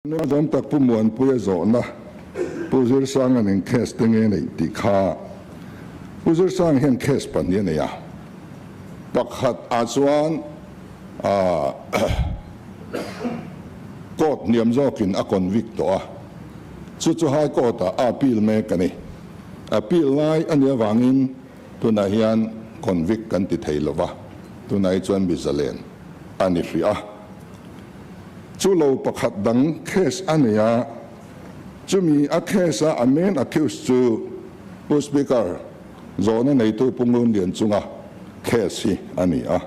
Zawm tak Pu Muanpuia zawhna Pu Zirsanga'n eng case te nge neih tih kha Pu Zirsanga hian case pahnih a nei a, pakhat ah chuan court hniam zawkin a convict tawh a, chu chu High Court ah a appeal mek a ni. Appeal lai a nih avangin tunah hian convict kan ti thei lova, tunah hi chuan mi zalen a ni hrih a. Chu lo pakhat dang case a nei a, chumi a case a a main accused chu Pu Speaker zawhna neitu Pu Ngunlian chunga case hi a ni a.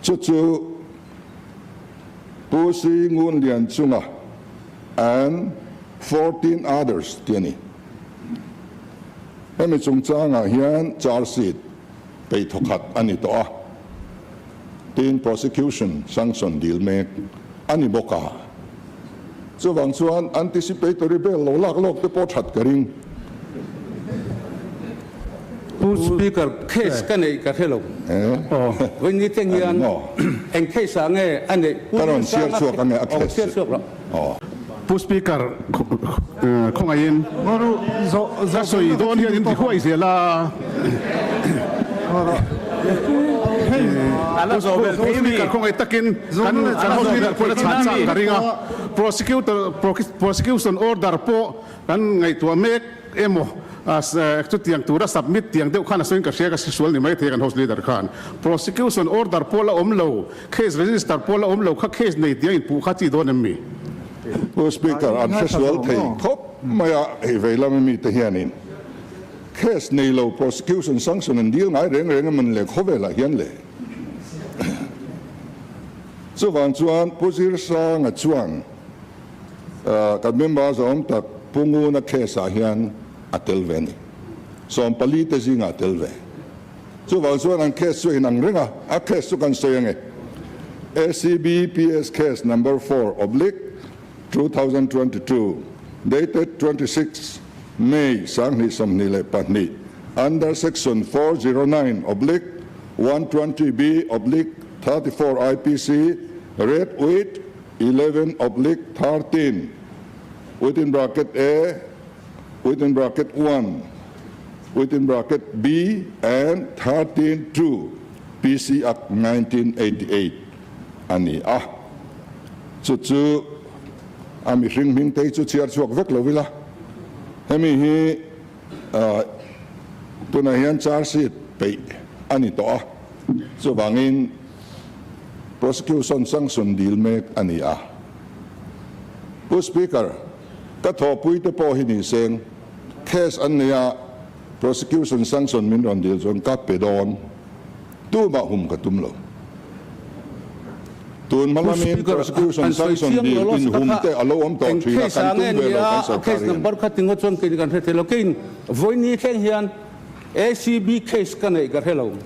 Chu chu Pu Si Ngunlian chunga and 14 others tih a ni. Hemi chungchangah hian charge sheet peih thawkhat a ni tawh a. Tin, prosecution sanction dil mek a ni bawk a. Chuvang chuan anticipatory bail lo lak lawk te pawh that ka ring. Pu Speaker, case ka neih ka hre lo. Vawiin ni teng hian eng case ah nge a neih? Ka rawn chhiar chhuak ange a case chu. Pu Speaker, khawngaihin ka sawi dawn hian in ti huai zel a. Pu Speaker, khawngaih takin kan kan House Leader pawhin a chhan chak ka ring a. Prosecutor prosecution order pawh kan ngaihtuah mek emaw chutiang tura submit tiang deuh khan a sawiin ka hria ka hresual ni maithei kan House Leader khan. Prosecution order pawh la awm lo. Case register pawh la awm lo kha case nei tia inpuh kha chi dawn em mi? Pu Speaker, an hre sual thei khawp mai a, hei vei lama mite hianin case nei lo prosecution sanction an dil ngai reng reng em an le khawvelah hian le. Chuvang chuan Pu Zirsanga chuan kan member zawm tak Pu Nguna case ah hian a tel ve a ni. 14 te zingah a tel ve. Chuvang chuan an case chu inang reng a, a case chu kan sawi ange. ACB PS Case Number 4 oblique 2022 dated 26 May 2022 under Section 409 oblique 120B oblique 34 IPC read with 11 oblique 13 within bracket A within bracket 1 within bracket B and 13 2 PC Act 1988 a ni a. Chu chu a mihring hming te hi chu chhiar chhuak vek lo ila. Hemi hi tunah hian charge sheet peih a ni tawh a, chuvangin prosecution sanction dil mek a ni a. Pu Speaker, Ka thawhpui te pawh hi ni seng, case an nei a, prosecution sanction min rawn dil chuan ka pe dawn, tumah hum ka tum lo. Tun hma lamin prosecution sanction dil in hum te a lo awm tawh thin a, kan tum ve lo kan sorkar hian. Number kha tingaw chuan kei kan hre thei lo, keiin vawiin thleng hian ACB case ka neih ka hre lo.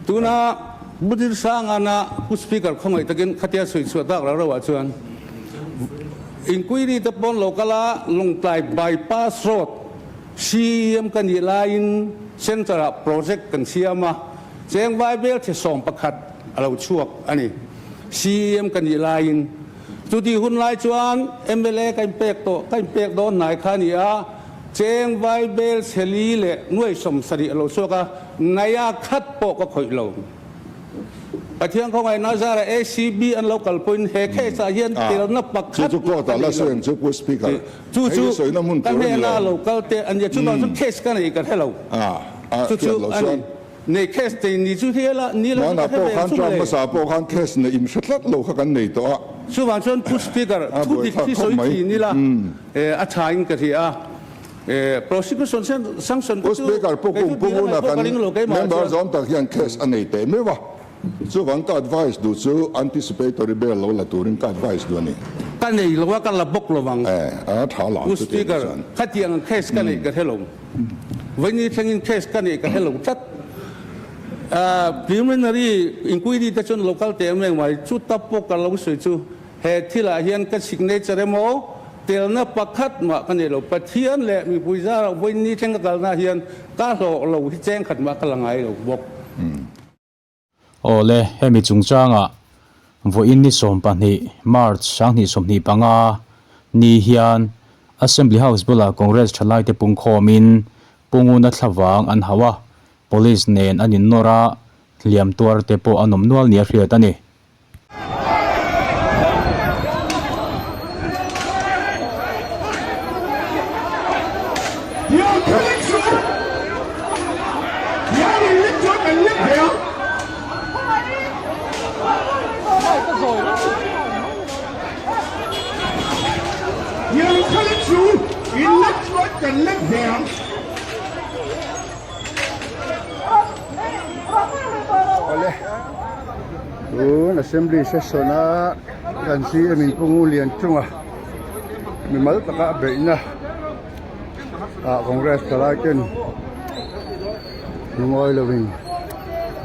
Tuna Budir Sangana Pu Speaker khawngaih takin khatia sawi chhuah tak rau rauah chuan inquiry te pawn lo kal a, Lawngtlai Bypass Road CEM ka nih laiin Centre ah project kan siam a, cheng vai bel che 11 a lo chhuak a ni. CEM ka nih laiin chuti hun lai chuan mla ka inpek tawh, ka inpek dawn hnai kha a ni a, Cheng vai bel chheli leh nuai 70 a lo chhuak a, ngaia khat pawh ka khawih lo. Pathian khawngaihna zara ACB an lo kal pawhin he case ah hian telna pakhat mah ka nei lo. Chu chu ka hnena lo kal te a nia, chuvang chu case ka nei ka hre lo. Chu chu a ni. Nei case nei ni chu hi la ni lo chu ka hre ve ang chu mawle. Chuvang chuan Pu Speaker, thu dik hi sawi thin ila. A tha in ka hria a, prosecution sanction te chu Speaker Pu Kum Pu Nguna kan member zawm tak hian case a nei teh meuh a, chuvang ka advice duh chu anticipatory bail lo la turin ka advice duh a ni. Ka nei lo a, ka la bawk lo vang. A tha lo ang chu tih Speaker, khatiang case ka neih ka hre lo. Vaini thlengin case ka neih ka hre lo tlat. Preliminary inquiry te chuan lo kal teh em mai, chuta pawh ka lo sawi chu He thilah hian ka signature emaw telna pakhat mah ka nei lo. Pathian leh mipui zarah vawiin ni thleng ka kalna hian ka hlawh lo hi cheng khat mah ka la ngai lo bawk. Awle, hemi chungchangah Vawiin ni 12, March, 2025, ni hian Assembly House bulah Congress thalaite pungkhawmin Punguna thlavang an hauh a, Police nen an innawr a, hliam tuarte pawh an awm nual nia hriat a ni. Tun assembly session a kan CM in Pu Ngu Lianchunga mimal taka a beihna ah Congress thalai ten lungawi lovin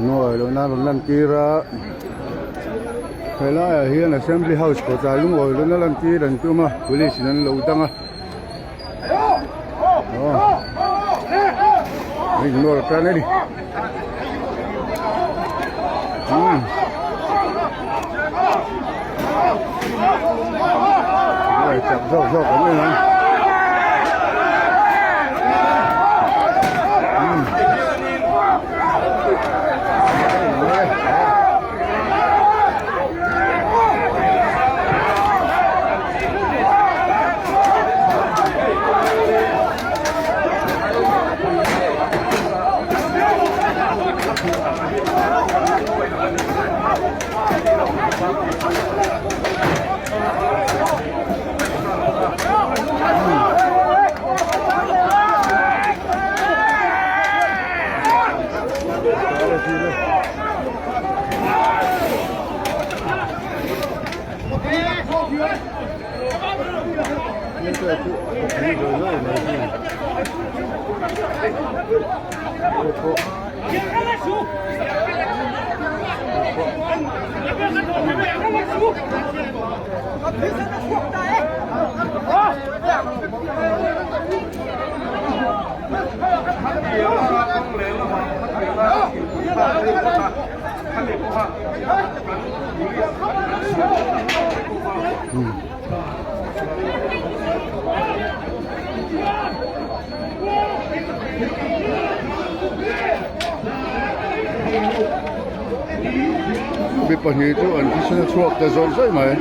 lungawi lohna an rawn lantir a helaiah hian assembly house kawtah lungawi lohna lantir an tum a police in an lo dang a. Ignore tan a ni. Chak zawk zawk an en ang. Mi pahnih chu an thisen a chhuak ta zawih zawih mai.